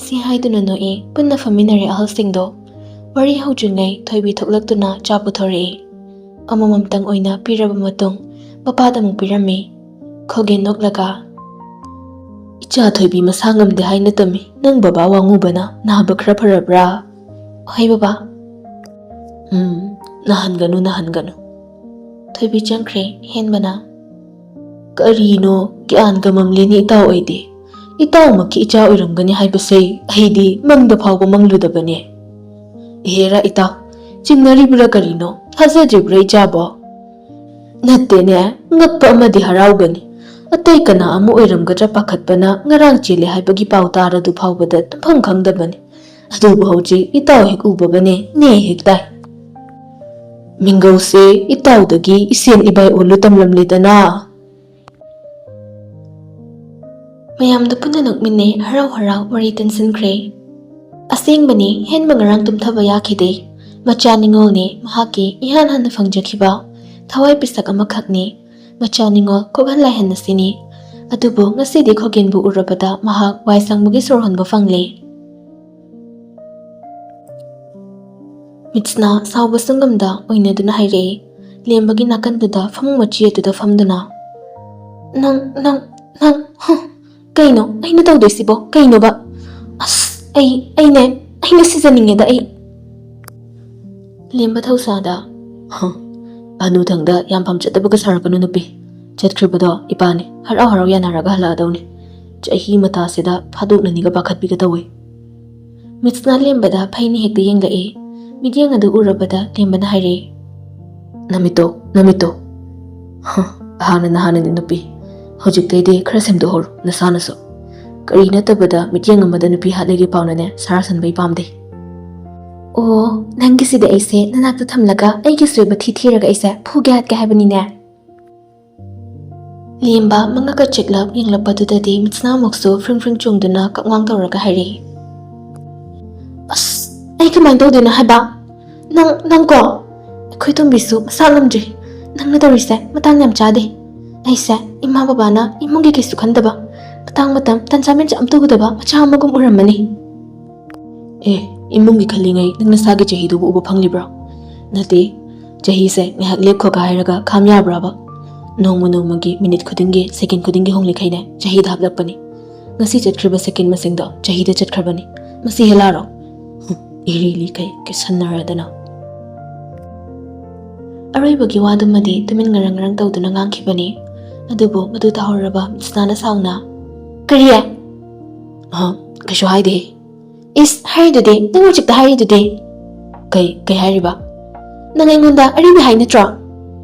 ꯁꯤ ꯍꯥꯏꯗꯨꯅ ꯅꯣꯛꯏ꯫ ꯄꯨꯟꯅ ꯐꯝꯃꯤꯟꯅꯔꯦ ꯑꯍꯜꯁꯤꯡꯗꯣ꯫ ꯋꯥꯔꯤ ꯍꯧꯗ꯭ꯔꯤꯉꯩ ꯊꯣꯏꯕꯤ ꯊꯣꯛꯂꯛꯇꯨꯅ ꯆꯥ ꯄꯨꯊꯣꯔꯛꯏ꯫ ꯑꯃꯃꯝꯇꯪ ꯑꯣꯏꯅ ꯄꯤꯔꯕ ꯃꯇꯨꯡ ꯃꯄꯥꯗ ꯑꯃꯨꯛ ꯄꯤꯔꯝꯃꯤ꯫ ꯈꯣꯒꯦꯟ ꯅꯣꯛꯂꯒ, "ꯏꯆꯥ ꯊꯣꯏꯕꯤ ꯃꯁꯥ ꯉꯝꯗꯦ ꯍꯥꯏꯅ ꯇꯝꯃꯤ꯫ ꯅꯪ ꯕꯕꯥ ꯋꯥꯉꯨꯕꯅ ꯅꯥꯕ ꯈꯔ ꯐꯔꯕ꯭ꯔꯥ?" "ꯍꯣꯏ ꯕꯕꯥ꯫" "ꯎꯝ, ꯅꯥꯍꯟꯒꯅꯨ, ꯅꯥꯍꯟꯒꯅꯨ꯫" ꯊꯣꯏꯕꯤ ꯆꯪꯈ꯭ꯔꯦ꯫ ꯍꯦꯟꯕꯅ, "ꯀꯔꯤꯅꯣ, ꯒ꯭ꯌꯥꯟꯒ ꯃꯝꯂꯦꯅꯦ ꯏꯇꯥꯎ ꯑꯩꯗꯤ꯫ ꯏꯇꯥꯎꯃꯛꯀꯤ ꯏꯆꯥ ꯑꯣꯏꯔꯝꯒꯅꯤ ꯍꯥꯏꯕꯁꯦ ꯑꯩꯗꯤ ꯃꯪꯗ ꯐꯥꯎꯕ ꯃꯪꯂꯨꯗꯕꯅꯦ꯫ ꯏꯍꯦꯔꯥ ꯏꯇꯥꯎ, ꯆꯤꯡꯅꯔꯤꯕ꯭ꯔꯥ ꯀꯔꯤꯅꯣ? ꯊꯥꯖꯗ꯭ꯔꯤꯕ꯭ꯔꯥ ꯏꯆꯥꯕꯣ?" "ꯅꯠꯇꯦꯅꯦ, ꯉꯛꯄ ꯑꯃꯗꯤ ꯍꯔꯥꯎꯒꯅꯤ꯫ ꯑꯇꯩ ꯀꯅꯥ ꯑꯃ ꯑꯣꯏꯔꯝꯒꯗ꯭ꯔꯥ ꯄꯥꯈꯠꯄꯅ ꯉꯔꯥꯡ ꯆꯦꯜꯂꯦ ꯍꯥꯏꯕꯒꯤ ꯄꯥꯎ ꯇꯥꯔꯗꯨ ꯐꯥꯎꯕꯗ ꯇꯨꯝꯐꯝ ꯈꯪꯗꯕꯅꯤ꯫ ꯑꯗꯨꯕꯨ ꯍꯧꯖꯤꯛ ꯏꯇꯥꯎ ꯍꯦꯛ ꯎꯕꯒꯅꯦ ꯅꯦ ꯍꯦꯛ ꯇꯥꯏ꯫ ꯃꯤꯡꯒꯧꯁꯦ ꯏꯇꯥꯎꯗꯒꯤ ꯏꯁꯦꯟ ꯏꯕꯥꯏ ꯑꯣꯜꯂꯨ ꯇꯝꯂꯝꯂꯦꯗꯅ꯫" ꯃꯌꯥꯝꯗꯨ ꯄꯨꯟꯅ ꯅꯣꯛꯃꯤꯟꯅꯩ, ꯍꯔꯥꯎ ꯍꯔꯥꯎ ꯋꯥꯔꯤ ꯇꯦꯟꯁꯤꯟꯈ꯭ꯔꯦ꯫ ꯑꯁꯦꯡꯕꯅꯤ, ꯍꯦꯟꯕ ꯉꯔꯥꯡ ꯇꯨꯝꯊꯕ ꯌꯥꯈꯤꯗꯦ꯫ ꯃꯆꯥ ꯅꯤꯉꯣꯜꯅꯤ, ꯃꯍꯥꯛꯀꯤ ꯏꯍꯥꯟ ꯍꯥꯟꯅ ꯐꯪꯖꯈꯤꯕ ꯊꯋꯥꯏ ꯄꯤꯁꯛ ꯑꯃꯈꯛꯅꯤ꯫ ꯃꯆꯥ ꯅꯤꯉꯣꯜ ꯀꯣꯛꯍꯟ ꯂꯥꯏꯍꯟ ꯑꯁꯤꯅꯤ꯫ ꯑꯗꯨꯕꯨ ꯉꯁꯤꯗꯤ ꯈꯣꯒꯦꯟꯕꯨ ꯎꯔꯕꯗ ꯃꯍꯥꯛ ꯋꯥꯏ ꯁꯪꯕꯒꯤ ꯁꯣꯔ ꯍꯣꯟꯕ ꯐꯪꯂꯦ꯫ ꯃꯤꯠꯁꯅꯥ ꯁꯥꯎꯕꯁꯨ ꯉꯝꯗ ꯑꯣꯏꯅꯗꯨꯅ ꯍꯥꯏꯔꯛꯏ, ꯂꯦꯝꯕꯒꯤ ꯅꯥꯀꯟꯗꯨꯗ ꯐꯃꯨꯡ ꯃꯆꯤ ꯑꯗꯨꯗ ꯐꯝꯗꯨꯅ꯫ "ꯅꯪ, ꯅꯪ, ꯅꯪ, ꯍ, ꯀꯩꯅꯣ ꯑꯩꯅ ꯇꯧꯗꯣꯏꯁꯤꯕꯣ? ꯀꯩꯅꯣꯕ? ꯑꯁ, ꯑꯩ, ꯑꯩꯅꯦ, ꯑꯩꯅ ꯁꯤꯖꯅꯤꯡꯉꯦꯗ ꯑꯩ꯫" ꯂꯦꯝꯕ ꯊꯧꯁꯥꯗ, "ꯍ, ꯑꯅꯨꯊꯪꯗ ꯌꯥꯝ ꯐꯝ ꯆꯠꯇꯕꯒ ꯁꯥꯔꯛꯀꯅꯨ ꯅꯨꯄꯤ꯫ ꯆꯠꯈ꯭ꯔꯤꯕꯗꯣ ꯏꯄꯥꯅꯤ, ꯍꯔꯥꯎ ꯍꯔꯥꯎ ꯌꯥꯅꯔꯒ ꯍꯜꯂꯛꯑꯗꯧꯅꯤ꯫ ꯆꯍꯤ ꯃꯇꯥꯁꯤꯗ ꯐꯥꯗꯣꯛꯅꯅꯤꯒ ꯄꯥꯈꯠꯄꯤꯒ ꯇꯧꯋꯤ꯫" ꯃꯤꯠꯁꯅ ꯂꯦꯝꯕꯗ ꯐꯩꯅ ꯍꯦꯛꯇ ꯌꯦꯡꯂꯛꯏ꯫ ꯃꯤꯠꯌꯦꯡ ꯑꯗꯨ ꯎꯔꯕꯗ ꯂꯦꯝꯕꯅ ꯍꯥꯏꯔꯛꯏ, "ꯅꯃꯤꯠꯇꯣ, ꯅꯃꯤꯠꯇꯣ꯫ ꯍ, ꯑꯍꯥꯟꯅ ꯅꯍꯥꯟꯅꯅꯤ ꯅꯨꯄꯤ, ꯍꯧꯖꯤꯛꯇꯩꯗꯤ ꯈꯔ ꯁꯦꯝꯗꯣꯛꯍꯧꯔꯣ ꯅꯁꯥꯅꯁꯨ꯫ ꯀꯔꯤ ꯅꯠꯇꯕꯗ ꯃꯤꯠꯌꯦꯡ ꯑꯃꯗ ꯅꯨꯄꯤ ꯍꯥꯠꯂꯦꯒꯤ ꯄꯥꯎꯅꯅꯦ ꯁꯥꯔꯥ ꯁꯟꯕꯩ ꯄꯥꯝꯗꯦ꯫ ꯑꯣ, ꯅꯪꯒꯤꯁꯤꯗꯤ ꯑꯩꯁꯦ ꯅꯅꯥꯛꯇ ꯊꯝꯂꯒ ꯑꯩꯒꯤ ꯁꯣꯏꯕ ꯊꯤ ꯊꯤꯔꯒ ꯑꯩꯁꯦ ꯐꯨꯒꯦ ꯍꯥꯠꯀꯦ ꯍꯥꯏꯕꯅꯤꯅꯦ?" ꯂꯦꯝꯕ ꯃꯉꯛꯀ ꯆꯤꯛꯂꯞ ꯌꯦꯡꯂꯛꯄꯗꯨꯗꯗꯤ ꯃꯤꯠꯁꯅꯥ ꯑꯃꯨꯛꯁꯨ ꯐ꯭ꯔꯤꯡ ꯐ꯭ꯔꯤꯡ ꯆꯣꯡꯗꯨꯅ ꯀꯛꯋꯥꯡ ꯇꯧꯔꯒ ꯍꯥꯏꯔꯛꯏ, "ꯑꯁ, ꯑꯩ ꯀꯃꯥꯏꯅ ꯇꯧꯗꯣꯏꯅꯣ ꯍꯥꯏꯕ? ꯅꯪ, ꯅꯪꯀꯣ, ꯑꯩꯈꯣꯏ ꯇꯣꯝꯕꯤꯁꯨ ꯃꯁꯥ ꯉꯝꯗ꯭ꯔꯤ꯫ ꯅꯪꯅ ꯇꯧꯔꯤꯁꯦ ꯃꯇꯥꯡ ꯌꯥꯝ ꯆꯥꯗꯦ꯫ ꯑꯩꯁꯦ ꯏꯃꯥ ꯕꯕꯥꯅ ꯏꯃꯨꯡꯒꯤ ꯀꯩꯁꯨ ꯈꯟꯗꯕ, ꯃꯇꯥꯡ ꯃꯇꯝ ꯇꯟꯖꯥ ꯃꯦꯟꯖꯥ ꯑꯝ ꯇꯧꯒꯗꯕ ꯃꯆꯥ ꯑꯃꯒꯨꯝ ꯎꯔꯝꯃꯅꯤ꯫" ꯑꯦ, ꯏꯃꯨꯡꯒꯤ ꯈꯜꯂꯤꯉꯩ ꯅꯪ ꯅꯁꯥꯒꯤ ꯆꯍꯤꯗꯨꯕꯨ ꯎꯕ ꯐꯪꯂꯤꯕ꯭ꯔꯣ? ꯅꯠꯇꯦ, ꯆꯍꯤꯁꯦ ꯉꯥꯏꯍꯥꯛ ꯂꯦꯞꯈꯣꯒ ꯍꯥꯏꯔꯒ ꯈꯥꯝ ꯌꯥꯕ꯭ꯔꯕ? ꯅꯣꯡꯃ ꯅꯣꯡꯃꯒꯤ, ꯃꯤꯅꯤꯠ ꯈꯨꯗꯤꯡꯒꯤ, ꯁꯦꯀꯦꯟ ꯈꯨꯗꯤꯡꯒꯤ ꯍꯣꯡꯂꯤꯈꯩꯅꯦ ꯆꯍꯤꯗ ꯍꯥꯞꯂꯛꯄꯅꯤ꯫ ꯉꯁꯤ ꯆꯠꯈ꯭ꯔꯤꯕ ꯁꯦꯀꯦꯟ ꯃꯁꯤꯡꯗꯣ ꯆꯍꯤꯗ ꯆꯠꯈ꯭ꯔꯕꯅꯤ꯫ ꯃꯁꯤ ꯍꯦꯂꯥꯔꯣ? ꯍꯨꯝ, ꯏꯔꯤ ꯂꯤꯈꯩ ꯀꯦꯁꯟꯅꯔꯗꯅ꯫ ꯑꯔꯣꯏꯕꯒꯤ ꯋꯥꯗꯨꯃꯗꯤ ꯇꯨꯃꯤꯟ ꯉꯔꯪ ꯉꯔꯪ ꯇꯧꯗꯨꯅ ꯉꯥꯡꯈꯤꯕꯅꯤ꯫ ꯑꯗꯨꯕꯨ ꯃꯗꯨ ꯇꯥꯍꯧꯔꯕ ꯃꯤꯠꯁꯅꯥꯅ ꯁꯥꯎꯅ, "ꯀꯔꯤ?" "ꯑꯍ, ꯀꯩꯁꯨ ꯍꯥꯏꯗꯦ꯫" "ꯏꯁ, ꯍꯥꯏꯔꯤꯗꯨꯗꯤ, ꯅꯪ ꯍꯧꯖꯤꯛꯇ ꯍꯥꯏꯔꯤꯗꯨꯗꯤ꯫" "ꯀꯩ, ꯀꯩ ꯍꯥꯏꯔꯤꯕ?" "ꯅꯪ ꯑꯩꯉꯣꯟꯗ ꯑꯔꯤꯕꯤ ꯍꯥꯏ ꯅꯠꯇ꯭ꯔꯣ?"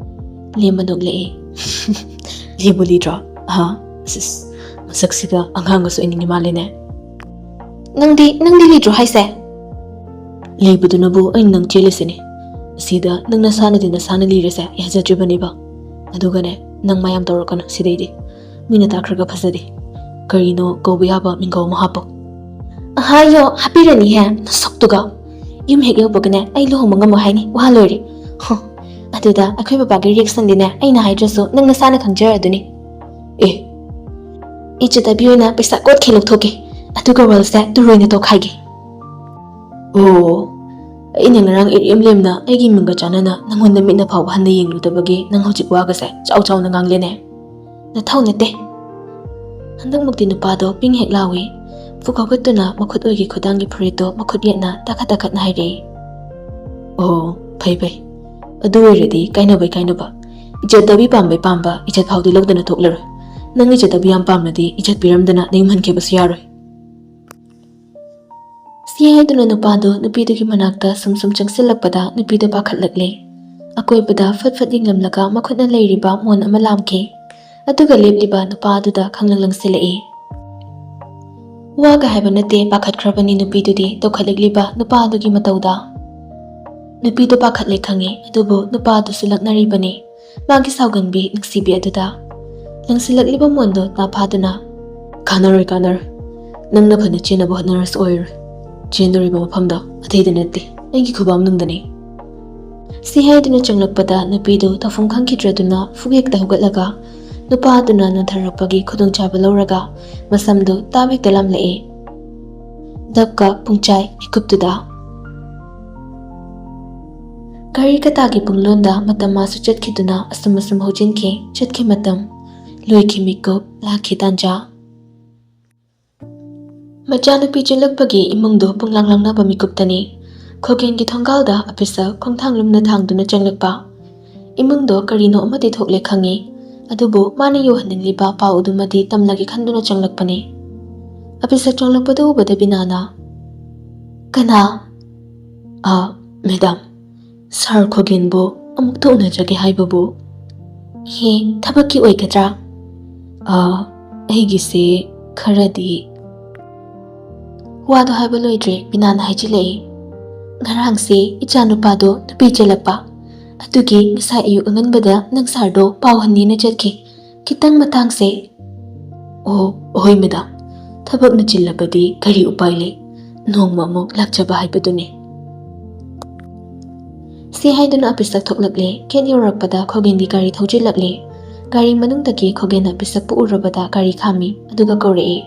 ꯂꯦꯝꯕ ꯅꯣꯛꯂꯛꯏ꯫ "ꯂꯤꯕꯨ ꯂꯤꯗ꯭ꯔꯣ? ꯑꯍ, ꯁꯤꯁ, ꯃꯁꯛꯁꯤꯒ ꯑꯉꯥꯡꯒꯁꯨ ꯑꯣꯏꯅꯤꯡꯉꯤ ꯃꯥꯜꯂꯦꯅꯦ꯫" "ꯅꯪꯗꯤ, ꯅꯪꯗꯤ ꯂꯤꯗ꯭ꯔꯣ ꯍꯥꯏꯁꯦ?" "ꯂꯤꯕꯗꯨꯅꯕꯨ ꯑꯩꯅ ꯅꯪ ꯆꯦꯜꯂꯤꯁꯤꯅꯦ꯫ ꯑꯁꯤꯗ ꯅꯪ ꯅꯁꯥꯅꯗꯤ ꯅꯁꯥꯅ ꯂꯤꯔꯁꯦ ꯌꯥꯖꯗ꯭ꯔꯤꯕꯅꯦꯕ꯫ ꯑꯗꯨꯒꯅꯦ, ꯅꯪ ꯃꯌꯥꯝ ꯇꯧꯔꯛꯀꯅꯨ ꯁꯤꯗꯩꯗꯤ꯫ ꯃꯤꯅ ꯇꯥꯈ꯭ꯔꯒ ꯐꯖꯗꯦ꯫ ꯀꯔꯤꯅꯣ ꯀꯧꯕ ꯌꯥꯕ ꯃꯤꯡꯒꯧ ꯑꯃ ꯍꯥꯞꯄꯣ꯫" "ꯑꯍꯥꯌꯣ, ꯍꯥꯞꯄꯤꯔꯅꯤꯍꯦ, ꯅꯁꯛꯇꯨꯒ꯫ ꯌꯨꯝ ꯍꯦꯛ ꯌꯧꯕꯒꯅꯦ, ꯑꯩ ꯂꯨꯍꯣꯡꯕ ꯉꯝꯃꯣꯏ ꯍꯥꯏꯅꯤ, ꯋꯥ ꯂꯣꯏꯔꯦ꯫ ꯍ, ꯑꯗꯨꯗ ꯑꯩꯈꯣꯏ ꯕꯕꯥꯒꯤ ꯔꯤꯌꯦꯛꯁꯟꯗꯤꯅꯦ, ꯑꯩꯅ ꯍꯥꯏꯗ꯭ꯔꯁꯨ ꯅꯪ ꯅꯁꯥꯅ ꯈꯪꯖꯔꯗꯨꯅꯤ꯫" "ꯑꯦ?" "ꯏꯖꯠ ꯑꯕꯤ ꯑꯣꯏꯅ ꯄꯩꯁꯥ ꯀꯣꯠꯈꯩ ꯂꯧꯊꯣꯛꯀꯦ, ꯑꯗꯨꯒ ꯋꯥꯔꯜꯁꯦ ꯇꯨꯔꯣꯏꯅ ꯇꯧꯈꯥꯏꯒꯦ꯫" "ꯑꯣ, ꯑꯩꯅ ꯉꯔꯥꯡ ꯏꯔꯦꯝ ꯂꯦꯝꯅ ꯑꯩꯒꯤ ꯃꯤꯡꯒ ꯆꯥꯟꯅꯅ ꯅꯪꯉꯣꯟꯗ ꯃꯤꯠꯅ ꯐꯥꯎꯕ ꯍꯟꯅ ꯌꯦꯡꯂꯨꯗꯕꯒꯤ ꯅꯪ ꯍꯧꯖꯤꯛ ꯋꯥꯒꯁꯦ ꯆꯥꯎ ꯆꯥꯎꯅ ꯉꯥꯡꯂꯦꯅꯦ꯫ ꯅꯊꯧ ꯅꯠꯇꯦ꯫" ꯍꯟꯗꯛꯃꯛꯇꯤ ꯅꯨꯄꯥꯗꯣ ꯄꯤꯡ ꯍꯦꯛ ꯂꯥꯎꯏ꯫ ꯐꯨꯛ ꯍꯧꯒꯠꯇꯨꯅ ꯃꯈꯨꯠ ꯑꯣꯏꯒꯤ ꯈꯨꯗꯥꯡꯒꯤ ꯐꯨꯔꯤꯠꯇꯣ ꯃꯈꯨꯠ ꯌꯦꯠꯅ ꯇꯥꯈꯠ ꯇꯥꯈꯠꯅ ꯍꯥꯏꯔꯛꯏ꯫ "ꯑꯣ, ꯐꯩ ꯐꯩ꯫ ꯑꯗꯨ ꯑꯣꯏꯔꯗꯤ ꯀꯥꯏꯅꯕꯩ ꯀꯥꯏꯅꯕ꯫ ꯏꯖꯠ ꯑꯕꯤ ꯄꯥꯝꯕꯩ ꯄꯥꯝꯕ, ꯏꯖꯠ ꯐꯥꯎꯗꯤ ꯂꯧꯗꯅ ꯊꯣꯛꯂꯔꯣꯏ꯫ ꯅꯪ ꯏꯖꯠ ꯑꯕꯤ ꯌꯥꯝ ꯄꯥꯝꯂꯗꯤ ꯏꯖꯠ ꯄꯤꯔꯝꯗꯅ ꯅꯌꯨꯝ ꯍꯟꯈꯤꯕꯁꯨ ꯌꯥꯔꯣꯏ꯫" ꯁꯤ ꯍꯥꯏꯗꯨꯅ ꯅꯨꯄꯥꯗꯨ ꯅꯨꯄꯤꯗꯨꯒꯤ ꯃꯅꯥꯛꯇ ꯁꯨꯝ ꯁꯨꯝ ꯆꯪꯁꯤꯜꯂꯛꯄꯗ ꯅꯨꯄꯤꯗꯨ ꯄꯥꯈꯠꯂꯛꯂꯦ꯫ ꯑꯀꯣꯏꯕꯗ ꯐꯠ ꯐꯠ ꯌꯦꯡꯂꯝꯂꯒ ꯃꯈꯨꯠꯅ ꯂꯩꯔꯤꯕ ꯃꯣꯟ ꯑꯃ ꯂꯥꯝꯈꯤ꯫ ꯑꯗꯨꯒ ꯂꯦꯞꯂꯤꯕ ꯅꯨꯄꯥꯗꯨꯗ ꯈꯪꯂꯪ ꯂꯪꯁꯤꯜꯂꯛꯏ꯫ ꯋꯥꯒ ꯍꯥꯏꯕ ꯅꯠꯇꯦ, ꯄꯥꯈꯠꯈ꯭ꯔꯕꯅꯤ ꯅꯨꯄꯤꯗꯨꯗꯤ ꯇꯧꯈꯠꯂꯛꯂꯤꯕ ꯅꯨꯄꯥꯗꯨꯒꯤ ꯃꯇꯧꯗ꯫ ꯅꯨꯄꯤꯗꯨ ꯄꯥꯈꯠꯂꯦ ꯈꯪꯉꯤ, ꯑꯗꯨꯕꯨ ꯅꯨꯄꯥꯗꯨꯁꯨ ꯂꯛꯅꯔꯤꯕꯅꯤ꯫ ꯃꯥꯒꯤ ꯁꯥꯎꯒꯟꯕꯤ ꯅꯨꯡꯁꯤꯕꯤ ꯑꯗꯨꯗ ꯂꯪꯁꯤꯜꯂꯛꯂꯤꯕ ꯃꯣꯟꯗꯨ ꯅꯥ ꯐꯥꯗꯨꯅ, "ꯀꯥꯟꯅꯔꯣꯏ, ꯀꯥꯟꯅꯔꯣꯏ꯫ ꯅꯪꯅ ꯐꯅ ꯆꯦꯟꯅꯕ ꯍꯣꯠꯅꯔꯁꯨ ꯑꯣꯏꯔꯣꯏ꯫ ꯆꯦꯟꯗꯣꯔꯤꯕ ꯃꯐꯝꯗꯣ ꯑꯇꯩꯗ ꯅꯠꯇꯦ, ꯑꯩꯒꯤ ꯈꯨꯕꯥꯛ ꯅꯨꯡꯗꯅꯤ꯫" ꯁꯤ ꯍꯥꯏꯗꯨꯅ ꯆꯪꯂꯛꯄꯗ ꯅꯨꯄꯤꯗꯨ ꯇꯧꯐꯝ ꯈꯪꯈꯤꯗ꯭ꯔꯗꯨꯅ ꯐꯨꯛ ꯍꯦꯛꯇ ꯍꯧꯒꯠꯂꯒ ꯅꯨꯄꯥꯗꯨꯅ ꯅꯣꯟꯊꯔꯛꯄꯒꯤ ꯈꯨꯗꯣꯡꯆꯥꯕ ꯂꯧꯔꯒ ꯃꯁꯝꯗꯨ ꯇꯥꯞ ꯍꯦꯛꯇ ꯂꯥꯝꯂꯛꯏ꯫ ꯗꯞꯀ ꯄꯨꯡꯆꯥꯏ ꯃꯤꯀꯨꯞꯇꯨꯗ꯫ ꯘꯔꯤ ꯀꯇꯥꯒꯤ ꯄꯨꯡꯂꯣꯟꯗ ꯃꯇꯝ ꯃꯥꯁꯨ ꯆꯠꯈꯤꯗꯨꯅ ꯑꯁꯨꯝ ꯑꯁꯨꯝ ꯍꯧꯖꯤꯟꯈꯤ꯫ ꯆꯠꯈꯤ ꯃꯇꯝ, ꯂꯣꯏꯈꯤ ꯃꯤꯀꯨꯞ, ꯂꯥꯛꯈꯤ ꯇꯥꯟꯖꯥ꯫ ꯃꯆꯥꯅꯨꯄꯤ ꯆꯦꯜꯂꯛꯄꯒꯤ ꯏꯃꯨꯡꯗꯣ ꯄꯨꯡꯂꯥꯡ ꯂꯥꯡꯅꯕ ꯃꯤꯀꯨꯞꯇꯅꯤ꯫ ꯈꯣꯒꯦꯟꯒꯤ ꯊꯣꯡꯒꯥꯜꯗ ꯑꯐꯤꯁ ꯈꯣꯡꯊꯥꯡ ꯂꯨꯝꯅ ꯊꯥꯡꯗꯨꯅ ꯆꯪꯂꯛꯄ꯫ ꯏꯃꯨꯡꯗꯣ ꯀꯔꯤꯅꯣ ꯑꯃꯗꯤ ꯊꯣꯛꯂꯦ ꯈꯪꯉꯤ, ꯑꯗꯨꯕꯨ ꯃꯥꯅ ꯌꯧꯍꯟꯅꯤꯡꯂꯤꯕ ꯄꯥꯎ ꯑꯗꯨꯃꯗꯤ ꯇꯝꯂꯒꯦ ꯈꯟꯗꯨꯅ ꯆꯪꯂꯛꯄꯅꯤ꯫ ꯑꯐꯤꯁ ꯆꯪꯂꯛꯄꯗꯨ ꯎꯕꯗ ꯕꯤꯅꯥꯅ, "ꯀꯅꯥ?" "ꯑ, ꯃꯦꯗꯥꯝ, ꯁꯥꯔ ꯈꯣꯒꯦꯟꯕꯨ ꯑꯃꯨꯛꯇ ꯎꯅꯖꯒꯦ ꯍꯥꯏꯕꯕꯨ꯫" "ꯍꯦ, ꯊꯕꯛꯀꯤ ꯑꯣꯏꯒꯗ꯭ꯔꯥ?" "ꯑ, ꯑꯩꯒꯤꯁꯦ ꯈꯔꯗꯤ꯫" ꯋꯥꯗꯣ ꯍꯥꯏꯕ ꯂꯣꯏꯗ꯭ꯔꯤ, ꯕꯤꯅꯥꯅ ꯍꯥꯏꯖꯤꯜꯂꯛꯏ, "ꯉꯔꯥꯡꯁꯦ ꯏꯆꯥꯅꯨꯄꯥꯗꯣ ꯅꯨꯄꯤ ꯆꯦꯜꯂꯛꯄ, ꯑꯗꯨꯒꯤ ꯉꯁꯥꯏ ꯑꯌꯨꯛ ꯑꯉꯟꯕꯗ ꯅꯪ ꯁꯥꯔꯗꯣ ꯄꯥꯎ ꯍꯟꯅꯤꯅ ꯆꯠꯈꯤ꯫ ꯈꯤꯇꯪ ꯃꯇꯥꯡꯁꯦ꯫" "ꯑꯣ, ꯍꯣꯏ ꯃꯦꯗꯥꯝ, ꯊꯕꯛꯅ ꯆꯤꯜꯂꯕꯗꯤ ꯀꯔꯤ ꯎꯄꯥꯏ ꯂꯩ? ꯅꯣꯡꯃ ꯑꯃꯨꯛ ꯂꯥꯛꯆꯕ ꯍꯥꯏꯕꯗꯨꯅꯤ꯫" ꯁꯤ ꯍꯥꯏꯗꯨꯅ ꯑꯐꯤꯁꯇ ꯊꯣꯛꯂꯛꯂꯦ꯫ ꯒꯦꯠ ꯌꯧꯔꯛꯄꯗ ꯈꯣꯒꯦꯟꯒꯤ ꯒꯥꯔꯤ ꯊꯧꯖꯤꯜꯂꯛꯂꯦ꯫ ꯒꯥꯔꯤ ꯃꯅꯨꯡꯗꯒꯤ ꯈꯣꯒꯦꯟꯅ ꯑꯐꯤꯁꯇ ꯄꯨꯛꯎꯔꯕꯗ ꯒꯥꯔꯤ ꯈꯥꯝꯃꯤ, ꯑꯗꯨꯒ ꯀꯧꯔꯛꯏ,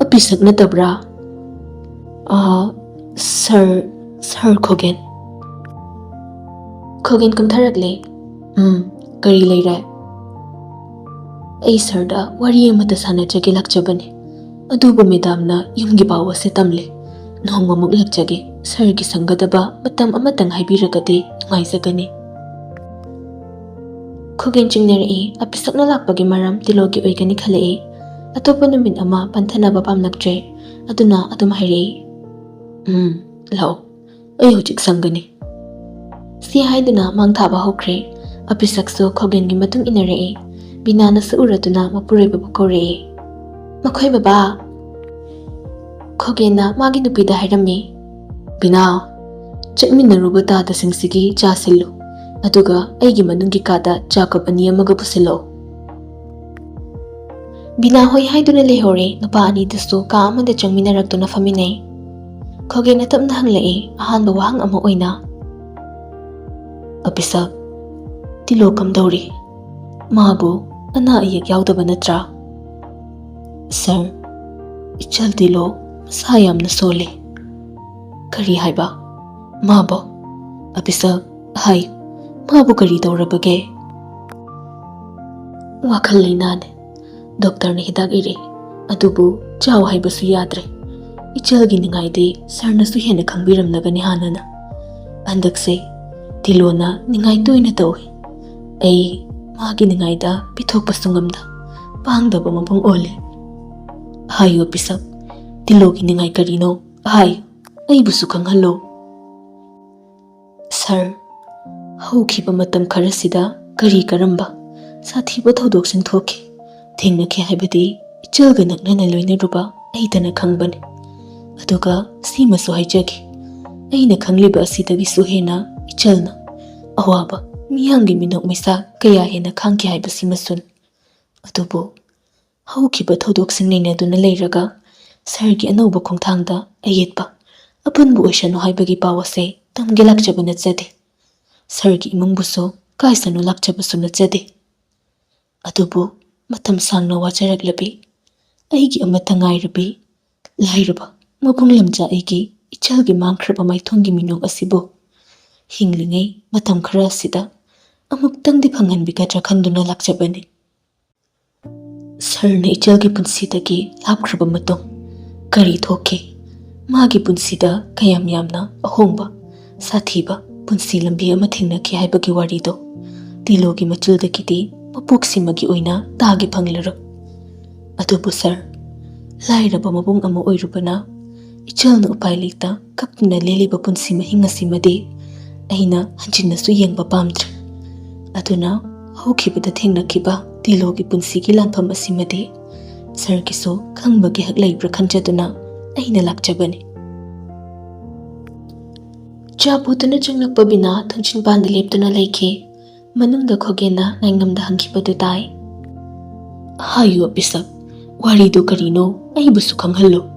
"ꯑꯐꯤꯁ ꯅꯠꯇꯕ꯭ꯔꯥ?" "ꯑꯥ, ꯁꯥꯔ, ꯁꯥꯔ ꯈꯣꯒꯦꯟ꯫" ꯈꯣꯒꯦꯟ ꯀꯨꯝꯊꯔꯛꯂꯦ꯫ "ꯎꯝ, ꯀꯔꯤ ꯂꯩꯔꯦ?" "ꯑꯩ ꯁꯥꯔꯗ ꯋꯥꯔꯤ ꯑꯃꯇ ꯁꯥꯟꯅꯖꯒꯦ ꯂꯥꯛꯆꯕꯅꯤ, ꯑꯗꯨꯕꯨ ꯃꯦꯗꯥꯝꯅ ꯌꯨꯝꯒꯤ ꯄꯥꯎ ꯑꯁꯤ ꯇꯝꯂꯦ꯫ ꯅꯣꯡꯃꯃꯨꯛ ꯂꯥꯛꯆꯒꯦ, ꯁꯥꯔꯒꯤ ꯁꯪꯒꯗꯕ ꯃꯇꯝ ꯑꯃꯇꯪ ꯍꯥꯏꯕꯤꯔꯒꯗꯤ ꯅꯨꯡꯉꯥꯏꯖꯒꯅꯤ꯫" ꯈꯣꯒꯦꯟ ꯆꯤꯡꯅꯔꯛꯏ꯫ ꯑꯐꯤꯁ ꯂꯥꯛꯄꯒꯤ ꯃꯔꯝ ꯇꯤꯂꯣꯒꯤ ꯑꯣꯏꯒꯅꯤ ꯈꯜꯂꯛꯏ꯫ ꯑꯇꯣꯞꯄ ꯅꯨꯃꯤꯠ ꯑꯃ ꯄꯟꯊꯅꯕ ꯄꯥꯝꯂꯛꯇ꯭ꯔꯦ꯫ ꯑꯗꯨꯅ ꯑꯗꯨꯝ ꯍꯥꯏꯔꯛꯏ, "ꯎꯝ, ꯂꯥꯛꯑꯣ, ꯑꯩ ꯍꯧꯖꯤꯛ ꯁꯪꯒꯅꯤ"꯫ ꯁꯤ ꯍꯥꯏꯗꯨꯅ ꯃꯥꯡ ꯊꯥꯕ ꯍꯧꯈ꯭ꯔꯦ꯫ ꯑꯄꯤꯁꯛꯁꯨ ꯈꯣꯒꯦꯟꯒꯤ ꯃꯇꯨꯡ ꯏꯟꯅꯔꯛꯏ꯫ ꯕꯤꯅꯥꯅꯁꯨ ꯎꯔꯗꯨꯅ ꯃꯄꯨꯔꯣꯏꯕꯕꯨ ꯀꯧꯔꯛꯏ꯫ "ꯃꯈꯣꯏ ꯕꯕꯥ"꯫ ꯈꯣꯒꯦꯟꯅ ꯃꯥꯒꯤ ꯅꯨꯄꯤꯗ ꯍꯥꯏꯔꯝꯃꯤ, "ꯕꯤꯅꯥ, ꯆꯠꯃꯤꯟꯅꯔꯨꯕ ꯇꯥꯗꯁꯤꯡꯁꯤꯒꯤ ꯆꯥ ꯁꯤꯜꯂꯨ, ꯑꯗꯨꯒ ꯑꯩꯒꯤ ꯃꯅꯨꯡꯒꯤ ꯀꯥꯗ ꯆꯥ ꯀꯞ ꯑꯅꯤ ꯑꯃꯒ ꯄꯨꯁꯤꯜꯂꯛꯎ"꯫ ꯕꯤꯅꯥ ꯍꯣꯏ ꯍꯥꯏꯗꯨꯅ ꯂꯩꯍꯧꯔꯦ꯫ ꯅꯨꯄꯥ ꯑꯅꯤꯗꯨꯁꯨ ꯀꯥ ꯑꯃꯗ ꯆꯪꯃꯤꯟꯅꯔꯛꯇꯨꯅ ꯐꯝꯃꯤꯟꯅꯩ꯫ ꯈꯣꯒꯦꯟꯅ ꯇꯞꯅ ꯍꯪꯂꯛꯏ, ꯑꯍꯥꯟꯕ ꯋꯥꯍꯪ ꯑꯃ ꯑꯣꯏꯅ, "ꯑꯄꯤꯁꯛ, ꯇꯤꯂꯣ ꯀꯝꯗꯧꯔꯤ? ꯃꯥꯕꯨ ꯑꯅꯥ ꯑꯌꯦꯛ ꯌꯥꯎꯗꯕ ꯅꯠꯇ꯭ꯔꯥ?" "ꯁꯥꯔ, ꯏꯆꯜ ꯇꯤꯂꯣ ꯃꯁꯥ ꯌꯥꯝꯅ ꯁꯣꯜꯂꯤ"꯫ "ꯀꯔꯤ ꯍꯥꯏꯕ? ꯃꯥꯕꯣ? ꯑꯄꯤꯁꯛ, ꯍꯥꯏ, ꯃꯥꯕꯨ ꯀꯔꯤ ꯇꯧꯔꯕꯒꯦ?" "ꯋꯥꯈꯜ ꯂꯩꯅꯥꯅꯦ꯫ ꯗꯣꯛꯇꯔꯅ ꯍꯤꯗꯥꯛ ꯏꯔꯦ, ꯑꯗꯨꯕꯨ ꯆꯥꯎ ꯍꯥꯏꯕꯁꯨ ꯌꯥꯗ꯭ꯔꯦ꯫ ꯏꯆꯜꯒꯤ ꯅꯤꯡꯉꯥꯏꯗꯤ ꯁꯥꯔꯅꯁꯨ ꯍꯦꯟꯅ ꯈꯪꯕꯤꯔꯝꯂꯒꯅꯤ ꯍꯥꯟꯅꯅ꯫ ꯍꯟꯗꯛꯁꯦ ꯇꯤꯂꯣꯅ ꯅꯤꯡꯉꯥꯏ ꯇꯣꯏꯅ ꯇꯧꯏ꯫ ꯑꯩ ꯃꯥꯒꯤ ꯅꯤꯡꯉꯥꯏꯗ ꯄꯤꯊꯣꯛꯄꯁꯨ ꯉꯝꯗ, ꯄꯥꯡꯗꯕ ꯃꯕꯨꯡ ꯑꯣꯜꯂꯦ꯫ ꯍꯥꯏꯌꯨ ꯑꯄꯤꯁꯛ, ꯇꯤꯂꯣꯒꯤ ꯅꯤꯡꯉꯥꯏ ꯀꯔꯤꯅꯣ? ꯍꯥꯏꯌꯨ, ꯑꯩꯕꯨꯁꯨ ꯈꯪꯍꯜꯂꯨ"꯫ "ꯁꯥꯔ, ꯍꯧꯈꯤꯕ ꯃꯇꯝ ꯈꯔꯁꯤꯗ ꯀꯔꯤ ꯀꯔꯝꯕ ꯁꯥꯊꯤꯕ ꯊꯧꯗꯣꯛꯁꯤꯡ ꯊꯣꯛꯈꯤ, ꯊꯦꯡꯅꯈꯤ ꯍꯥꯏꯕꯗꯤ ꯏꯆꯜꯒ ꯅꯛꯅꯅ ꯂꯣꯏꯅꯔꯨꯕ ꯑꯩꯇꯅ ꯈꯪꯕꯅꯤ꯫ ꯑꯗꯨꯒ ꯁꯤꯃꯁꯨ ꯍꯥꯏꯖꯒꯦ, ꯑꯩꯅ ꯈꯪꯂꯤꯕ ꯑꯁꯤꯗꯒꯤꯁꯨ ꯍꯦꯟꯅ ꯏꯆꯜꯅ ꯑꯋꯥꯕ ꯃꯤꯌꯥꯝꯒꯤ ꯃꯤꯅꯣꯛ ꯃꯩꯁꯥ ꯀꯌꯥ ꯍꯦꯟꯅ ꯈꯥꯡꯈꯤ ꯍꯥꯏꯕꯁꯤꯃꯁꯨꯅꯤ꯫ ꯑꯗꯨꯕꯨ ꯍꯧꯈꯤꯕ ꯊꯧꯗꯣꯛꯁꯤꯡ ꯅꯩꯅꯗꯨꯅ ꯂꯩꯔꯒ ꯁꯥꯔꯒꯤ ꯑꯅꯧꯕ ꯈꯣꯡꯊꯥꯡꯗ ꯑꯌꯦꯠꯄ ꯑꯄꯟꯕ ꯑꯣꯏꯁꯅꯨ ꯍꯥꯏꯕꯒꯤ ꯄꯥꯎ ꯑꯁꯦ ꯇꯝꯒꯦ ꯂꯥꯛꯆꯕ ꯅꯠꯆꯗꯦ꯫ ꯁꯥꯔꯒꯤ ꯏꯃꯨꯡꯕꯨꯁꯨ ꯀꯥꯏꯁꯅꯨ ꯂꯥꯛꯆꯕꯁꯨ ꯅꯠꯆꯗꯦ꯫ ꯑꯗꯨꯕꯨ ꯃꯇꯝ ꯁꯥꯡꯅ ꯋꯥꯖꯔꯛꯂꯕꯤ ꯑꯩꯒꯤ ꯑꯃꯠꯇ ꯉꯥꯏꯔꯕꯤ ꯂꯥꯏꯔꯕ ꯃꯕꯨꯡ ꯂꯝꯖꯥ ꯑꯩꯒꯤ ꯏꯆꯜꯒꯤ ꯃꯥꯡꯈ꯭ꯔꯕ ꯃꯥꯏꯊꯣꯡꯒꯤ ꯃꯤꯅꯣꯛ ꯑꯁꯤꯕꯨ ꯍꯤꯡꯂꯤꯉꯩ ꯃꯇꯝ ꯈꯔ ꯑꯁꯤꯗ ꯑꯃꯨꯛꯇꯪꯗꯤ ꯐꯪꯍꯟꯕꯤꯒꯗ꯭ꯔꯥ ꯈꯟꯗꯨꯅ ꯂꯥꯛꯆꯕꯅꯤ"꯫ ꯁꯥꯔꯅ ꯏꯆꯜꯒꯤ ꯄꯨꯟꯁꯤꯗꯒꯤ ꯂꯥꯞꯈ꯭ꯔꯕ ꯃꯇꯨꯡ ꯀꯔꯤ ꯊꯣꯛꯈꯤ? ꯃꯥꯒꯤ ꯄꯨꯟꯁꯤꯗ ꯀꯌꯥꯝ ꯌꯥꯝꯅ ꯑꯍꯣꯡꯕ, ꯁꯥꯊꯤꯕ ꯄꯨꯟꯁꯤ ꯂꯝꯕꯤ ꯑꯃ ꯊꯦꯡꯅꯈꯤ ꯍꯥꯏꯕꯒꯤ ꯋꯥꯔꯤꯗꯣ ꯇꯤꯂꯣꯒꯤ ꯃꯆꯤꯜꯗꯒꯤꯗꯤ ꯃꯄꯣꯛꯁꯤꯃꯒꯤ ꯑꯣꯏꯅ ꯇꯥꯒꯦ ꯐꯪꯂꯔꯣꯏ꯫ ꯑꯗꯨꯕꯨ ꯁꯥꯔ, ꯂꯥꯏꯔꯕ ꯃꯕꯨꯡ ꯑꯃ ꯑꯣꯏꯔꯨꯕꯅ ꯏꯆꯜꯅ ꯎꯄꯥꯏ ꯂꯩꯇ ꯀꯞꯇꯨꯅ ꯂꯦꯜꯂꯤꯕ ꯄꯨꯟꯁꯤ ꯃꯍꯤꯡ ꯑꯁꯤꯃꯗꯤ ꯑꯩꯅ ꯍꯟꯖꯤꯟꯅꯁꯨ ꯌꯦꯡꯕ ꯄꯥꯝꯗ꯭ꯔꯦ꯫ ꯑꯗꯨꯅ ꯍꯧꯈꯤꯕꯗ ꯊꯦꯡꯅꯈꯤꯕ ꯇꯤꯂꯣꯒꯤ ꯄꯨꯟꯁꯤꯒꯤ ꯂꯥꯟꯐꯝ ꯑꯁꯤꯃꯗꯤ ꯁꯥꯔꯒꯤꯁꯨ ꯈꯪꯕꯒꯤ ꯍꯛ ꯂꯩꯕ꯭ꯔꯥ ꯈꯟꯖꯗꯨꯅ ꯑꯩꯅ ꯂꯥꯛꯆꯕꯅꯤ꯫ ꯆꯥ ꯄꯨꯗꯨꯅ ꯆꯪꯂꯛꯄ ꯕꯤꯅꯥ ꯊꯣꯡꯖꯤꯟꯄꯥꯟꯗ ꯂꯦꯞꯇꯨꯅ ꯂꯩꯈꯤ꯫ ꯃꯅꯨꯡꯗ ꯈꯣꯒꯦꯟꯅ ꯉꯥꯏꯉꯝꯗ ꯍꯪꯈꯤꯕꯗꯨ ꯇꯥꯏ꯫ ꯍꯥꯏꯌꯨ ꯑꯕꯤꯁꯛ, ꯋꯥꯔꯤꯗꯨ ꯀꯔꯤꯅꯣ ꯑꯩꯕꯨꯁꯨ ꯈꯪꯍꯜꯂꯨ꯫